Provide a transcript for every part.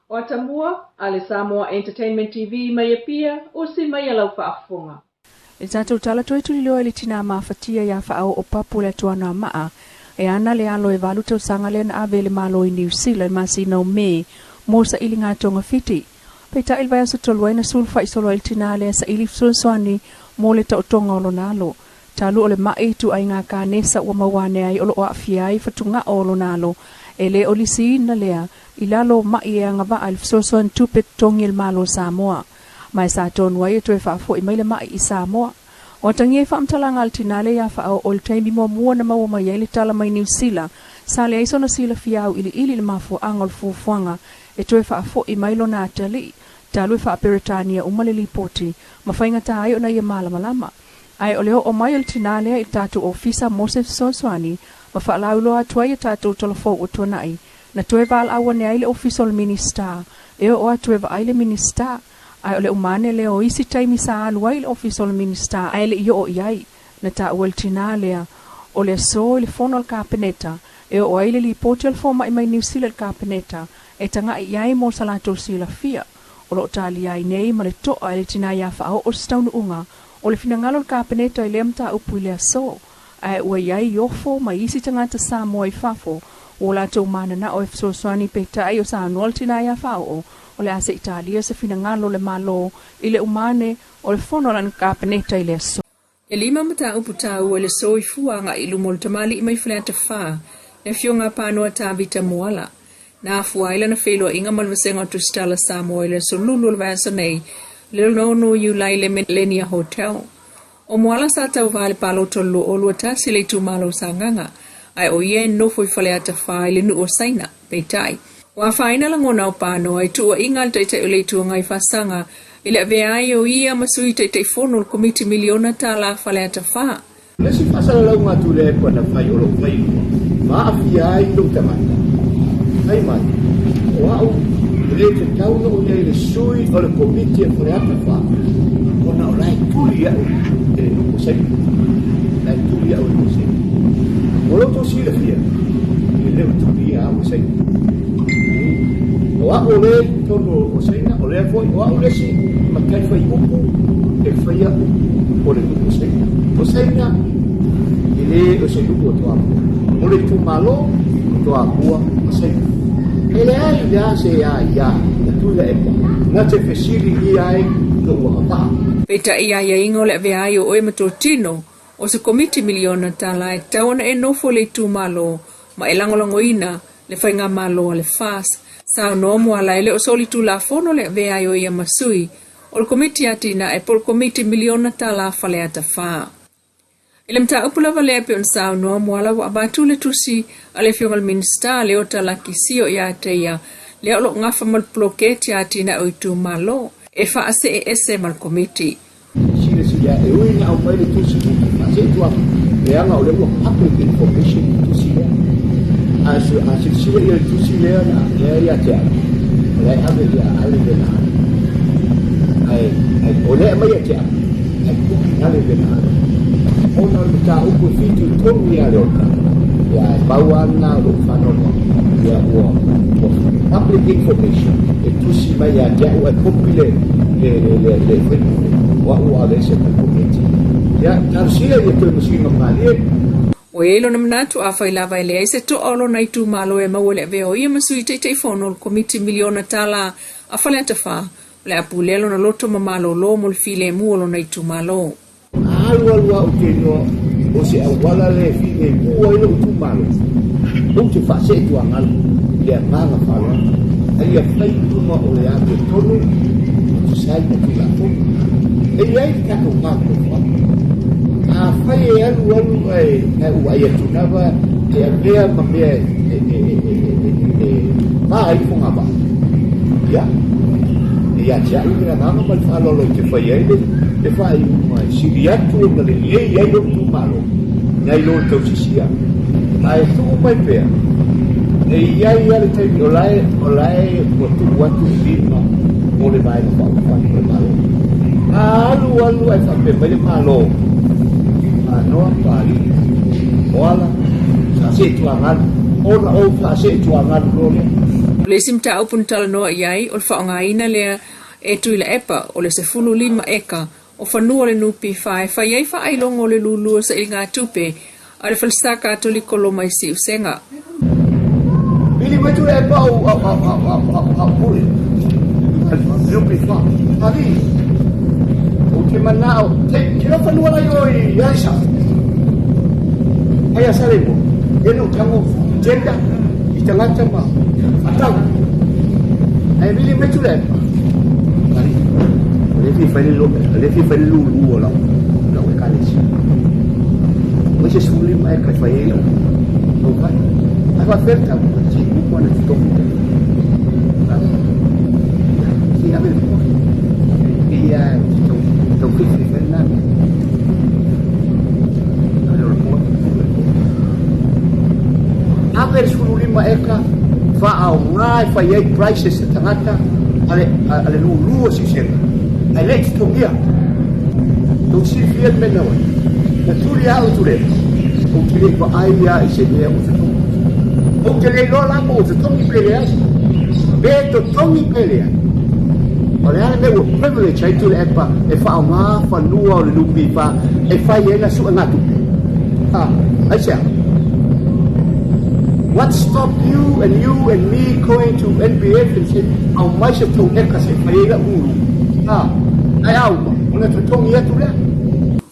O Atamua a le Samoa Entertainment TV mai Apia, usi mai a lau faafofoga. I le tatou tala toe tuliloa i le tina mafatia ia Faaoo Papu le Atuanoamaa, e ana le alo e valu tausaga lea na ave e le Malo i Niu Sila i le masina o Me mo sailiga togafiti. Peitai i le vaiaso talu ai na sulufai solo ai le tina lea e saili fesoasoani mo le taotoga o lona alo. Talu o le ma'i ituaiga kanesa ua maua ane ai o lo o aafia ai fatugao o lona alo, e le o lisiina lea i lalo o ma'i e agavaa i le fesoasoani tupe totogi e le Malo o Samoa. Ma e sa tonu ai e toe faafoi mai le ma'i i Samoa. O atagia i faamatalaga a le tina lea ia Faaoo i le taimi muamua na maua mai ai le tala mai Niu Sila, sa leai sona silafia auiliili i le mafuaaga o le fuafuaga e toe faafoi mai lona atalii, talu e faa-Peretania uma le lipoti ma faigata ai ona ia malamalama. Ae o le oo mai o le tina lea i le tatou ofisa mo se fesoasoani ma faalauiloa atu ai ia tatou tala fou ua tuanai, na toe valaau ane ai le ofisa o le Minisita e oo atu e vaai le Minisita. Ae o le uma ane lea o isi taimi sa alu ai i le ofisa o le Minisita ae le i oo i ai. Na taua e le tina lea, o le aso i le fono a le Kapeneta e oo ai le lipoti a le fomai mai Niu Sila i le Kapeneta e tagai i ai mo sa latou silafia. O lo o talia ai nei ma le to'a e le tina ia Faaoo se taunuuga o le finagalo o le Kapeneta i lea mataupu i le aso, ae ua i ai ofo mai isi tagata Samoa i fafo ua latou mananao e fesoasoani peitai o saunoa le tina ia Faaoo o le a se i talia se finagalo o le Malo i le uma ane o le fono a le Kapeneta i le aso. E lima mataupu taua i le soifua agai i luma o le tamalii mai Faleata 4, le Afioga a Panoa Tavita Moala. Na afua ai lana feiloaiga ma le Vasega o Tusitala Samoa i le aso Lulu o le vaiaso nei, le 6 Iulai i le Millennia Hotel. O Moala sa tauva i le palota o le 2021 i le itumalo o Sagaga, ae o ia e nofo i Faleata 4 i le nuu o Saina. Peitai, ua afaina lagona o Panoa i tuuaiga a le Taitai o le Itu Agai Faasaga i le avea ai o ia ma sui Taitaifono o le Komiti Miliona Tala Faleata 4. O le isi faasalalauga atu lea e pana fai o lou failua ma aafia ai lou tagata, fai mai, o au e le tatau ona ou i ai i le sui o le Komiti a Faleata 4 ona o la e tuli au e le nuu o Saina. O la e tuli au e le nuu o Saina. Mo lo outou silafia, e le o tulia au e Saina. O au o lea i totonu o Saina, o lea foi, o au le isi matai fai upu e faia upu o le nuu o Saina. O Saina, e le o se nuu o Toamua. O le itumalo o Toamua ma Saina. E leai la se aia na Tuilaepa na te fesiligia ai lou agavaa. Peitai i aiaiga o le avea ai o oe ma totino o se komiti miliona tala e tatau ona e nofo i le itumalo ma e lagolagoina le faigamalo a le FAS. Saunoa Moala e le o solitulafono le avea ai o ia ma sui o le Komiti Atinae po o le Komiti Miliona Tala Faleata 4. I le mataupu lava lea e pei ona saunoa Moala ua avatu le tusi a le Afioga i le Minisita Leota Laki Sio ia te ia lea o lo o gafa ma le poloketi a atinae o itumalo e faasee ese ma le Komiti. Silasila e ui ina aumai le tusi i le faaseetuaga, leaga o lea ua public information le tusi lea. A silasila ia le tusi lea na lea ia te au, o la e ave ia Ale Venaani. Ae, ae o lea e aumai ia te au, ae kuki Ale Venaani. Ona o le mataupu e fitoitonu ia Leota, ia ae pau lava lena o lou faanoanoa, ia ua, ua public information e tusi mai ia te au ae kopi le le le le le faipule o au ua aveese mai le komiti. Ia, talosia ia toe masina malie. Ua i ai lona manatu, afai lava e leai se toa o lona itumalo e maua le avea o ia ma sui Taitaifono o le Komiti Miliona Tala a Faleata 4, o le a pulea lona loto ma malolo mo le filemu o lona itumalo. A alu alu au te iloa o se auala le filemu ai lou itumalo, ou te faasee tuagalu i le agaga faaaloalo, a ia fai uma o le amiotonu e tusa ai ma Tulafono. E i ai le tatou mafaufau, afai e alu alu ae ou vaai atu lava e avea ma mea e pa ai le fogavaa, ia, e ia te au le agaga ma le faaaloalo ou te fai ai le faaiuga e sili atu ona lelei ai lou itumalo nai lo le tausisia. Ae tuu mai pea, e i ai lava le taimi o la e, o la e ua tuu atu le lima mo le Vaega Faaupufai o le Malo. A alu alu ae faapea mai le Malo, Manoa, Papalii, Moala, sa seetuagalu, ona ou faaseetuagalu loa lea. O le isi mataupu na talanoa i ai, o le faaaogaina lea e Tuilaepa o le 15 eka o fanua o le NPF e fai ai faailoga o le lulua sailigatupe a le Falesa Katoliko Roma i Siusega. Pili mai Tuilaepa au au au au au au au pule. NPF. Ali. Ou te manao te te lo fanua lai o i Alisa. Ai a sale mo. E no tango tenda i tagata ma atau. Ai vili mai Tuilaepa. Ali. O le fia fai le lo le fia fai le lulu o lau lau ekalesia. O se 15 eka e fai ai lau lau fale. Ai faafefea le tau se i uma ona totogi le se i ave le fua. E pei lava tau tau fefefe lena mea. Ale o le fua. Ave le 15 eka faaaoga e fai ai prices a tagata a le a le lulu o Siusega. Ae le i totogia. Tou silafia le mea na oi. Na tuli lava au Tuilaepa. Ou te le i vaai lava i se mea o totogi. Ou te le iloa la po o totogi pe leai. Pe totogi pe leai. O le a le mea ua privilege ai Tuilaepa e faaaoga fanua o le NPF e fai ai na suegatupe? Ha, aisea? What stop you and you and me going to NPF and say, aumai se tou eka se i fai ai lau lulu? Ha, ae a uma, ona totogi atu lea.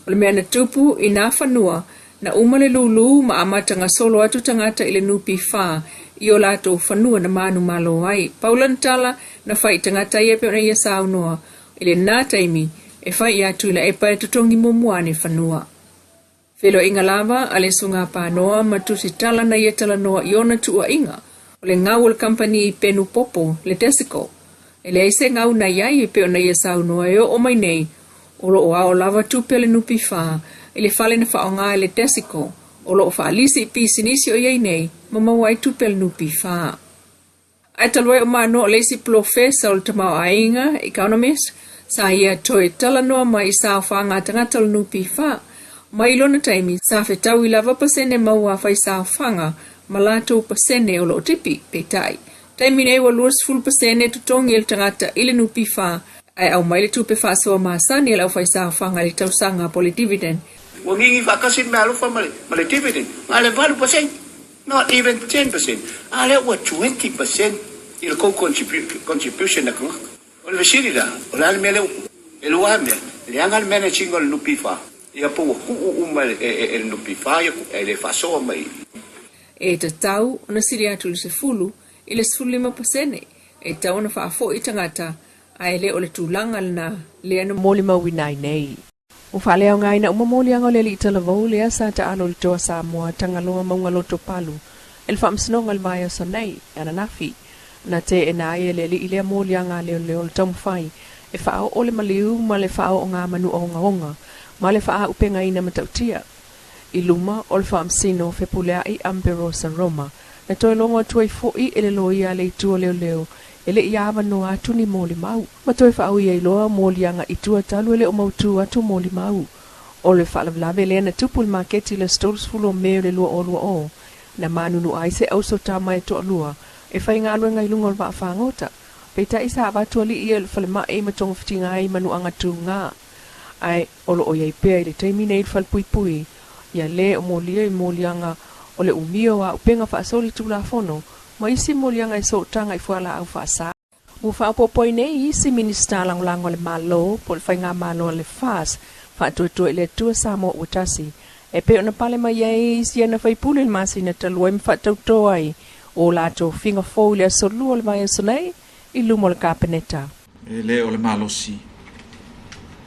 O le mea na tupu i nā fanua, na uma le lūlū ma amata gasolo atu tagata i le NPF i o latou fanua na manumalo ai. Pau lana tala na fai i tagata ia pei ona ia saunoa i lenā taimi e fai iā Tuilaepa e totogi muamua ane fanua. Feiloaiga lava a le Susuga Panoa ma Tusitala na ia talanoa i ona tuuaiga o le gau o le kamupani penu popo, le Desico. E leai se gau na i ai e pei ona ia saunoa e oo mai nei o lo o ao lava tupe a le NPF i le fale na faaaoga e le Desico o lo o faalisi i pisinisi o i ai nei ma maua ai tupe a le NPF. Ae talu ai o Manoa o le isi polofesa o le tamaoaiga, economist, sa ia toe talanoa mai i saofaga a tagata o le NPF. Mai lona taimi, sa fetaui lava pasene maua a fai saofaga ma latou pasene o lo o tipi. Peitai, taimi nei ua 20% totogi e le tagata i le NPF ae aumai le tupe faasoa masani a le aufaisaofaga i le tausaga po o le dividend. Ua gigi faatasi le meaalofa ma le dividend, na o le 8%. Not even 10%, a lea ua 20% i le kou contribution a tagata. O le fesili la, o le a le mea lea ua tupu? E lua lava mea, leaga le manage ina o le NPF, ia po ua tuu uma e le NPF ia tupe ae le faasoa mai i. E tatau ona sili atu i le 10 i le 15% e tatau ona faafoi tagata ae le o le tulaga lena lea na molimauina ai nei. Ua faaleaogaina uma moliaga o le alii talavou lea sa taalo i le toa Samoa Tagaloa Maugaloto Palu e le Faamasinoga i le vaiaso nei, ananafi. Na teena ai e le alii lea moliaga a leoleo le taumafai e faaoo le maliu ma le faaooga manu ogaoga ma le faaaupegaina matautia. I luma o le Faamasino Fepuleai Amberosa Roma, na toe logo atu ai foi e le loia a le itu o leoleo e le i avanoa atu ni molimau, ma toe faaui ai loa moliaga i tua talu e le o mautū atu molimau. O le faalavelave lea na tupu i le maketi i le aso 30 o Me o le 2020, na manunu ai se auso tama e toalua e faigaluega i luga o le vaafagota, peitai sa avatu alii ia i le falemai ma togafitiga ai i manuaga tūgā. Ae o lo o i ai pea i le taimi nei le falepuipui ia le o molia i moliaga o le umia o auupega faasolitulafono ma isi moliaga e sootaga i fualaau faasa. Ua faaopoopo ai nei isi Minisita Lagolago a le Malo po o le Faigamalo a le FAS faatuatua i le Atua Samoa ua tasi e pei ona pale mai ai isi ana faipule i le masina talu ai ma faatautō ai o latou figa fou i le aso Lua o le vaiaso nei i luma o le Kapeneta. E le o le malosi,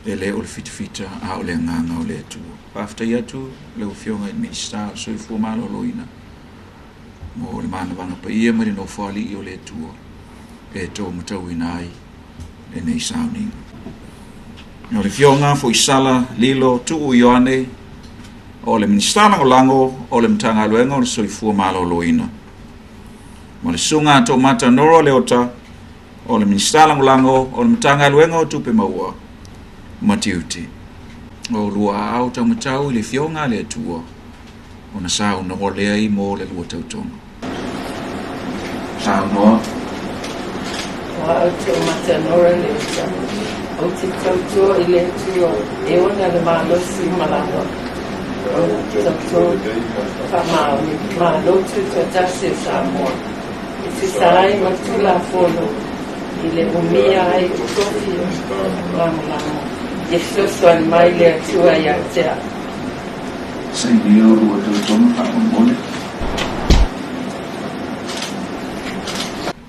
e le o le fitafita, a o le agaga o le Atua. Faafetai atu lau Afioga i le Minisita o le Soifua Maloloina mo le manavaga paia ma le Nofoalii o le Atua e tou matauina ai lenei sauniga. O le Afioga Foisala Lilo Tuu Ioane o le Minisita Lagolago o le Matagaluega o le Soifua Maloloina ma le Susuga Toomata Nora Leota o le Minisita Lagolago o le Matagaluega o Tupe Maua ma Tiute. O lua aao taumatau i le Afioga a le Atua, ona saunoa lea i mo le lua tautoga. Saunoa. O au Toomata Nora Leota, ou te tautua i le Atua e ona le malosi ma lava. Ou te tautua faamaoni Malo Tutoatasi o Samoa, e tusa ai ma le Tulafono i le umia ai o tofi lagolago. Ia fesoasoani mai le Atua ia te au. Sainia o lua tautoga faamolemole.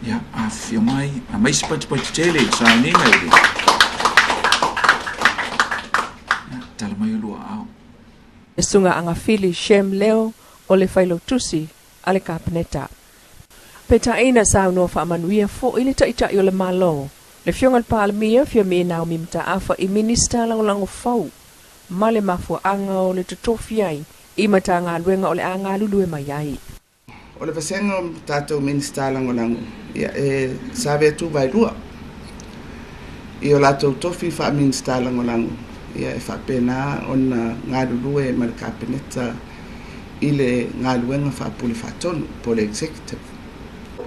Ia, afifio mai, aumai se patipati tele i le sauniga i le. Ia, tala mai o lua aao. Le Susuga Agafili Shem Leo o le Failautusi a le Kapeneta. Peitai na saunoa faamanuia foi le Taitai o le Malo, le Afioga i le Palemia Fiame Naomi Mataafa i Minista Lagolago fou ma le mafuaaga o le totofi ai i Matagaluega o le a galulue mai ai. O le vasega o tatou Minisita Lagolago, ia, e save atu vaelua i o latou tofi faa-Minisita Lagolago, ia, e faapena ona galulue ma le Kapeneta i le galuega faapule faatonu po o le Executive.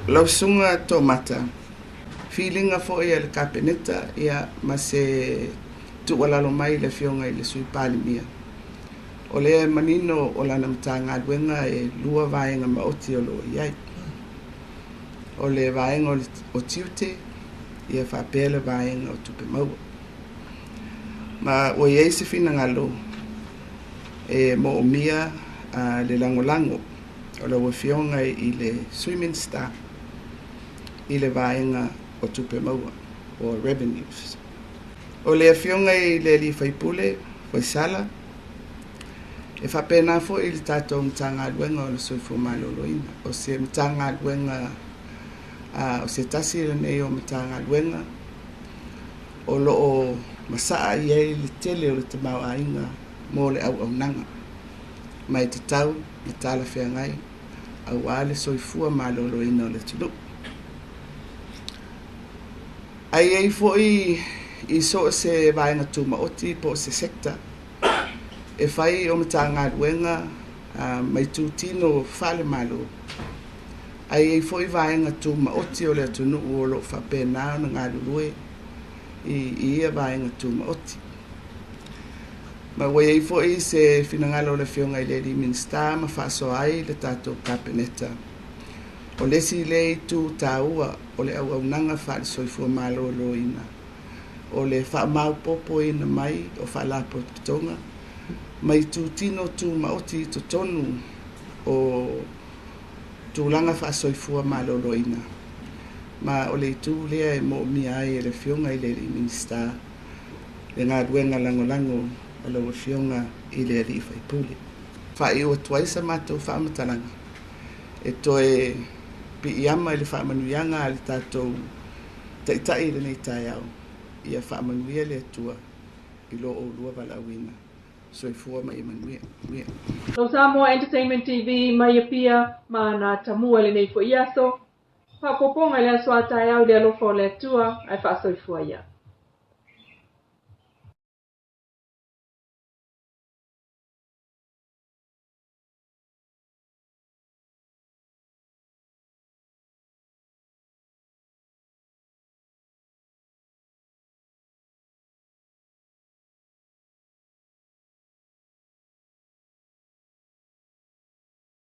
Lau Susuga Toomata, filiga foi a le Kapeneta, ia, ma se tuualalo mai i le Afioga i le Sui Palemia, o lea e manino o lana Matagaluega e lua vaega maoti o lo o i ai. O le vaega o tiute, ia faapea le vaega o tupe maua. Ma ua i ai se finagalo e moomia le lagolago o lau Afioga i le Sui Minisita i le vaega o tupe maua, o revenues. O le Afioga i le alii faipule, Foisala, e faapena foi i le tatou Matagaluega o le Soifua Maloloina. O se Matagaluega, o se tasi lenei o Matagaluega o lo o masaa i ai le tele o le tamaoaiga mo le auaunaga, ma e tatau ma talafeagai aua le soifua maloloina o le atunuu. Ae i ai foi i so o se vaega tumaoti po o se sector e fai o Matagaluega ma itutino faale-Malo, ae i ai foi vaega tumaoti o le atunuu o lo o faapena ona galulue i ia vaega tumaoti. Ma ua i ai foi se finagalo o le Afioga i le alii Minisita ma faasoa ai le tatou Kapeneta, o le isi lea itu taua o le auaunaga faale-soifua maloloina, o le faamaopoopoina mai o faalapotopotoga ma itutino tumaoti i totonu o tulaga faasoifua maloloina, ma o le itu lea e moomia ai e le Afioga i le alii Minisita le galuega lagolago a lau Afioga i le alii faipule. Faaiu atu ai sa matou faamatalaga e toe piiama i le faamanuiaga a le tatou Taitai i lenei taeao, ia faamanuia le Atua i lo oulua valaauina. Soifua ma ia manuia. Lau Samoa Entertainment TV mai Apia ma na tamua lenei foi aso. Faaopoopoga i le aso a taeao i le alofa o le Atua ae faasoifua ia.